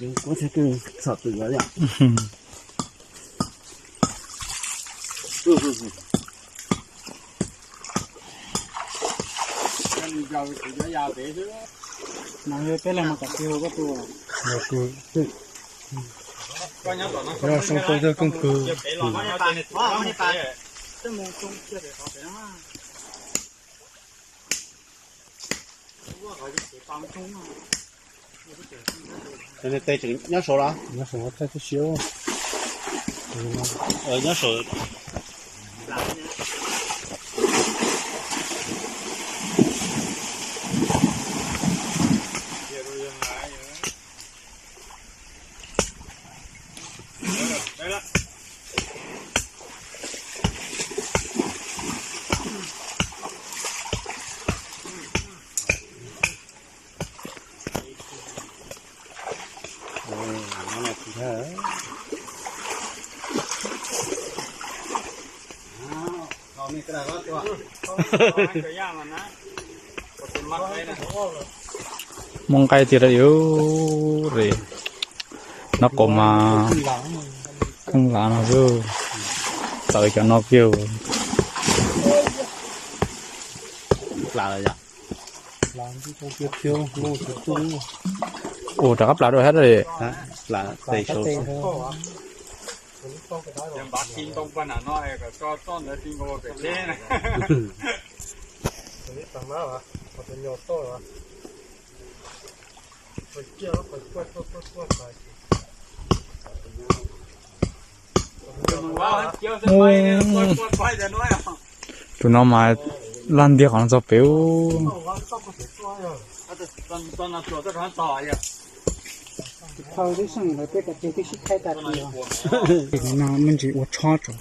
Kuv thiaj txhom twm los yom. Peb leeg mus kom tij hu koj tus. Yog soo tau thawj kooj kws. Cov niag tes tseem nyob saud los? Nyob saud, thaij tib si. Nyob saud. Muaj nqaij tiag li, noj qab mas kheej lav no xwb, txawv cov no kiag. Ua rov qab plas dua thiab li. Tus no mas laj ntiag qhov no txog pem. Thaum twb seem ntawd peb cov tsev twb sib thaij tas li os. Ces no me ntsis ua tshob tso.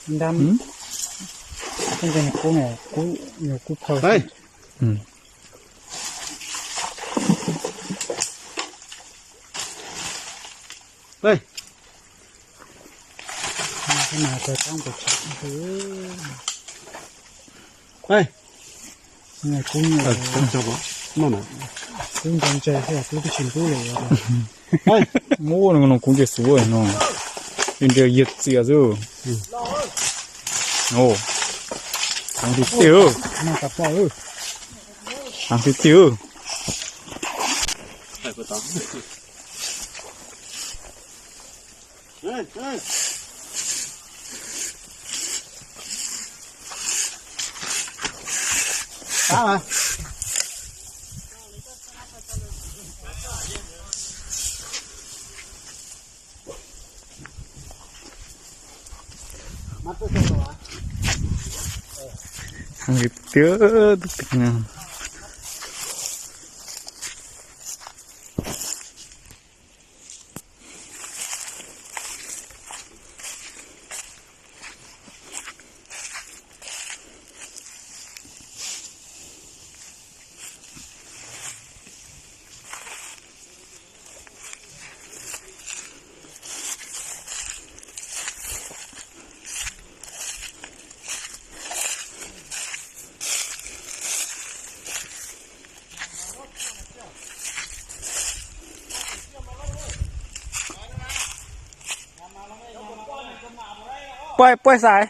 Nrab, kub, kub phawj. Kub, kub nco ntshai thiab, kub twb tsis ntub li. Muab no kub nce xub no, nrhiav yiag txias xwb. Heev tiag tiag, heev tiag tiag. Heev tiag tiag. Puaj, puaj xaiv.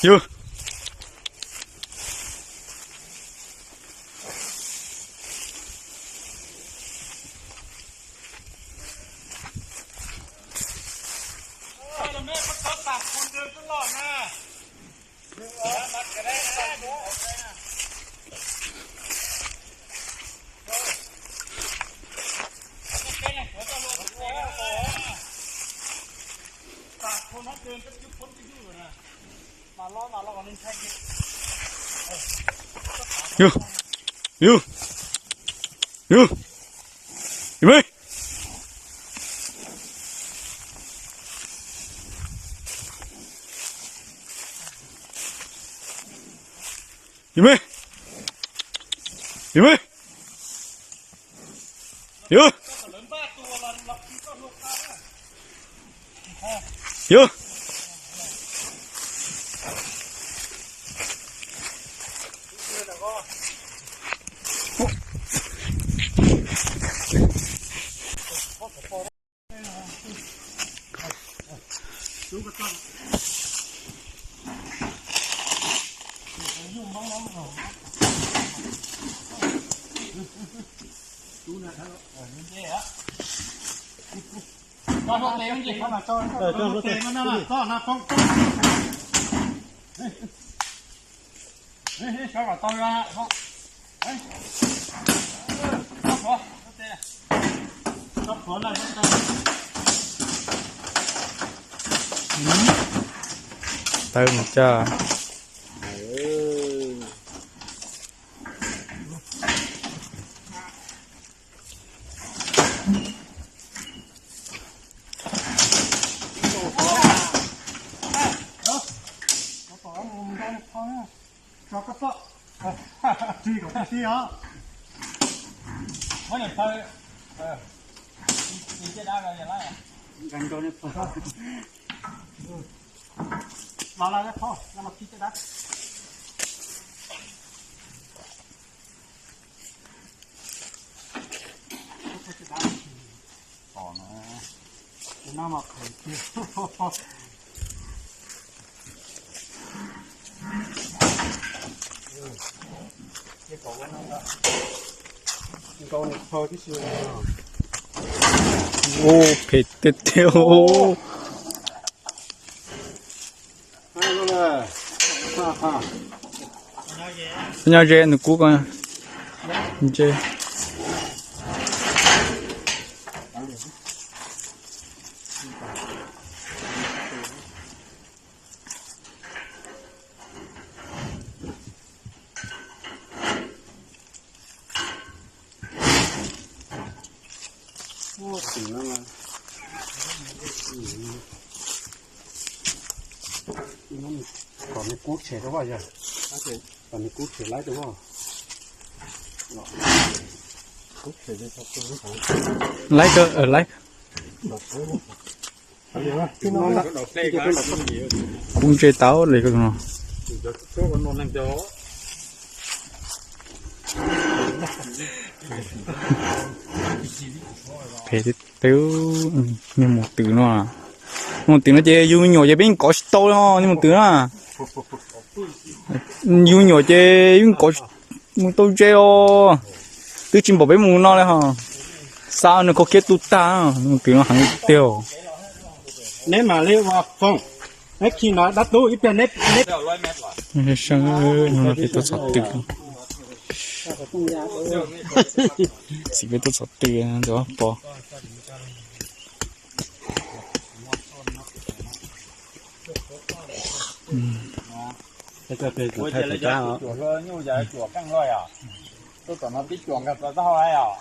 Yus. Yus, yus, yus, yus me, yus me, yus me, yus, yus. Tawb mus coj. Ua phem tiag tiag. Nyob ze nws kub ko ntse. Kom nws kub tshem rau vaj yog, kom nws kub tshem laib rau vaj. Laib kawg, laib. Kub ntse tau li no. Phem tiag tiag, niag mus twm no. Mus twm no ces yus me nyuam ces peb yeej kov tsis tau li, niag mus twm na. Yus me nyuam ces yeej kov mus tau ze os. Twb tsis npaum peb mus no li ho. Xa nws kho kiab tu tag, niag mus twm no heev tiag. Neb mam li ua foom, neb khi no dab tub ib pliag neb, neb. Peb tuaj txhom twm, txiv peb tuaj txhom twm ntawm pog. Ua ces lawv cov cuam hlua nyuj yog cuam keej hlua yom? Tuaj tom no pib cuam nkag txog taub hau yom?